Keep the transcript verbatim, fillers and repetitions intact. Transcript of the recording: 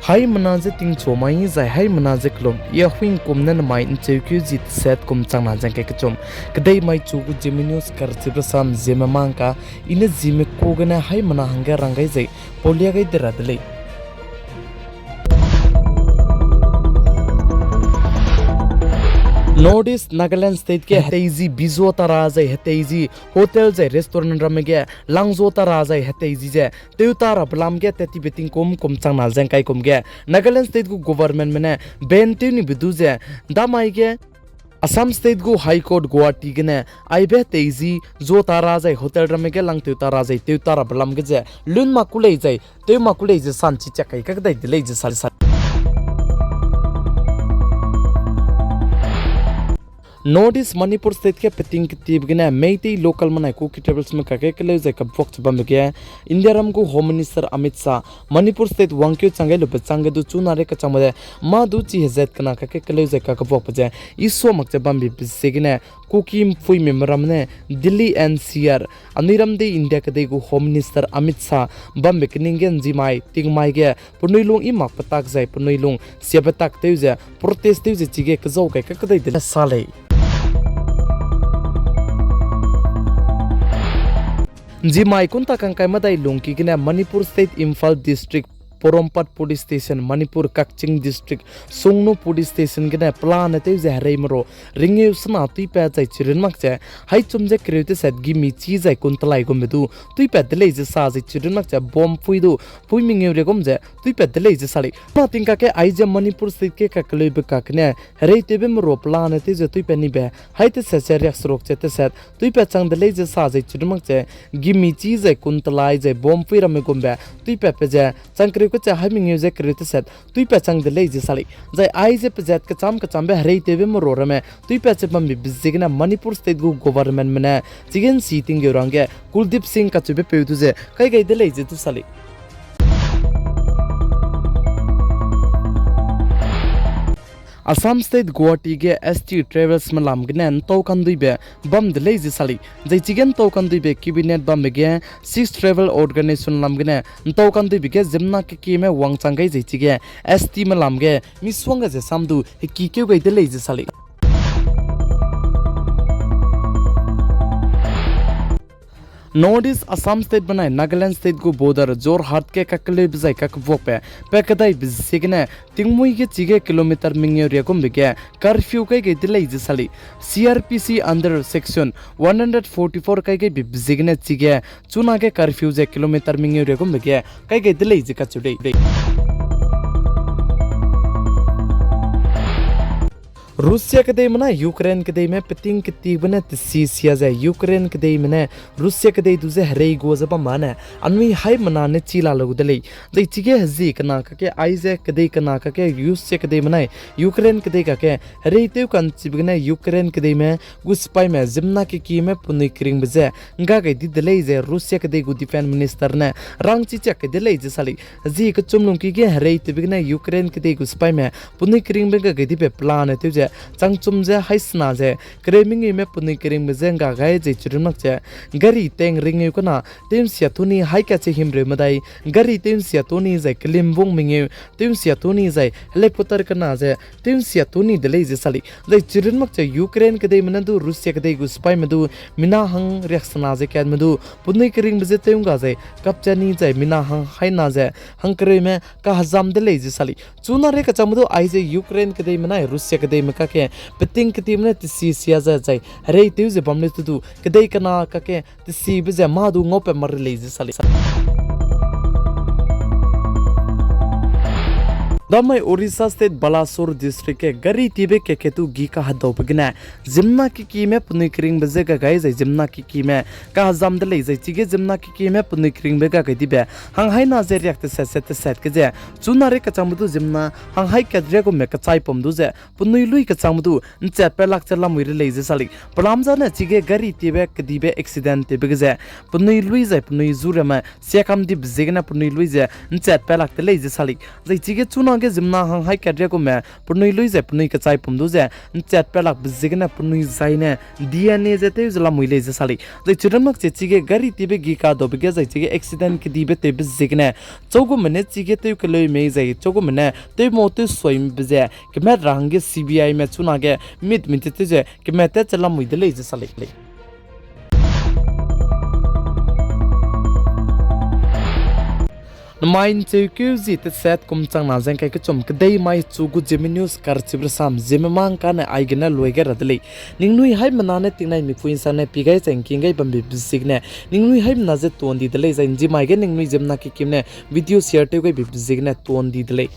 Haimena ze tingchu mai zai haimena ze kelum, i a huingkum ne namai ncheukeu zi teset kum changna zeng kai kechum. Kedei mai chu gu Zeme News karchibe sam Zeme mangka, i ne Zeme ku gene haimena hangge rang gai zai, paulia gai de ra de lei. North East Nagaland State ge hetei zi bizo ta ra zai hetei zi hotel zai restaurant ramme ge langzo ta ra zai hetei zi ze tew ta rabe lam ge tat tibe tingkum kum changna zeng kai kum ge Nagaland State gu governmentme ne ban tew nibe du ze, damai ge Assam State gu High Court Guwahati gene aibe hetei zi zo ta ra zai hotel ramme ge langtew ta ra zai tew ta rabe lam ge ze lun mak ku lei zai tew mak ku lei ze sanchi chak kai kakdai de lei ze sa lei sa. North East Manipur State ge peting ketibe gene Meitei local menai Kuki tribals me kakge keleu zai kabuak che bambe ge Indiaram gu Home Minister Amit Shah Manipur State wangkeu chang gai lube chang ge du chuna rei kachangbe ze mâ du chi hezat kena kakge keleu zai kakebuakbe ze i sua mak che bambe be ziegene Kuki ’mpuimi meram ne Delhi N C R, anui ram dei India kedei gu Home Minister Amit Shah bambe kening ge ’nzimai tingmai ge penui lung i mak petak zai penui lung siabe tak tew ze protest tew ze chige kezau kai kakdai de sa lei. ’Nzimai kunta kangkai medai lungki gene Manipur State Imphal District Porompat Police Station, Manipur Kakching District Sungnu Police Station gene pelane tew ze herei mero ringeu sena tuipat zai chirun mak ze, haichum ze kereu teset gimi chi zai kun telai gumbe du tuipat de lei ze sa zai chirun mak ze bomb pui du pui mengeu re gum ze tuipat de lei ze sa lei. Pa ting kakge aize Manipur State ge kakeleube kakne herei tewbe mero pelane tew ze tuipat nibe hai teset ze riakseruk ze teset tuipat chang de lei ze sa zai chirun mak ze gimi chi zai kun telai zai bomb pui ramme gumbe tuipatbe ze chang kereu keche hai mengeu ze kereu teset tuipat chang de lei ze sa lei. Zai aize pezat kecham kechambe herei tewbe mero ramme tuipat che bambe be ziegene Manipur State gu governmentme ne chige ’nsi tinggeu rangge Kuldeep Singh kacheube peu du ze kai gai de lei ze du sa lei. Assam State Guwahati ge S T travelsme lam gene ’ntau kanduibe bam de lei ze sa lei. Zai chige ’ntau kanduibe cabinet bambe ge Six Travel Organisation lam gene ’ntau kanduibe ge ziemmena kekieme wangchang gai zai chige S Tme lam ge misuang ga ze sam du hekikeu gai de lei ze sa lei. North East Assam State benai Nagaland State gu border Jorhat ge kakeleube zai kakebuakbe pa kedaibe ziegene tingmuî ge chige kilometer mengeu riagumbe ge curfew kai gai de lei ze sa lei. C R P C under section one hundred forty-four kai gaibe ziegene chige chunage curfew ze kilometer mengeu riagumbe ge kai gai de lei ze kacheu lei. Russia kedeime nai Ukraine kedeime peting ketibe ne tesi sia ze Ukraine kedeime ne Russia kedei du ze herei gua ze bam mane anui haimena ne chi la lu de lei. Zai chige hezie kena kakge aize kedei kena kakge Russia kedeime nai Ukraine kedei kakge herei tew ka'nchibe gene Ukraine kedeime gu sipaime ziemmena kekieme penui keringbe ze ngga gai di de lei ze Russia kedei gu defence minister ne rangchi chiak kai de lei ze sa lei. Hezie kechum lungki ge herei tewbe gene Ukraine kedei gu sipaime penui keringbe ngga gai dibe pelane tew ze changchum ze haisena ze kereu mengeume penui keringbe je ngga gai zai chirun mak ze gari tank ringeu kena tew'nsia tuni haikache himreu medai gari tew'nsia tuni zai kelimbung mengeu tew'nsia tuni zai helicopter kena ze tew'nsia tuni de lei ze sa lei. Zai chirun mak ze Ukraine kedeime ne du Russia kedei gu sipaime du mina hang riaksena ze katme du penui keringbe je tew ngga zai kapchani zai mina hang haina ze hangkereume kahezam de lei ze sa lei. Chuna rei kachangme du aize Ukraine kedeime nai Russia kedeime kakge peting ketibe ne tesi sia ze zai herei tew ze bam lei tu du kedei kena kakge tesibe ze mâ du ngaupat mak re lei ze sa lei. Damai Orissa State Balasore District ge gari tibe keke tu gi kahedaube gene ziemmena kekieme penui keringbe je ga gai zai ziemmena kekieme kahezam de lei zai chige ziemmena kekieme penui keringbe ga gai dibe hang haina ze riak teset se teset ge ze chuna rei kachangme du ziemmena hang hai kat riagumme kechaipum du ze penui lui kachangme du ’nchatpat lak ze lamui re lei ze sa lei. Pelam zane chige gari tibe kedibe accident tewbe ge ze penui lui zai penui zu ramme siakam dibe ziegene penui lui ze ’nchatpat lak de lei ze sa lei. Zai chige chuna ge ziemmena hang hai kat ria gume penui lui ze penui kechai pum du ze nchat pe lakbe ziegene penui zaine D N A ze tew ze lamui lei ze sa lei. Zai chirun mak che chige gari tibe gi kadabe ge zai chige accident kedibe tewbe ziegene chau gume ne chige tew keleu mei zai chau gume ne tew mau tew suaibe ze kemat ra hangge C B I me chunage mit min te tew ze kemat tat che lamui de lei ze sa lei. Namai ncheukeu zi teset kum changna ze ngkai kechum kedei mai chu gu Zeme News karchibe rasam Zeme mangkane aigene luai gai ra de lei. Ningnui haimena ne tingnai mipui nsangne pi gai zai ngking gai bambe be ziegene ningnui haimena ze tuan di de lei zai nzimai ge ningnui ziemmena kekim ne video share tew gaibe be ziegene tuan di de lei.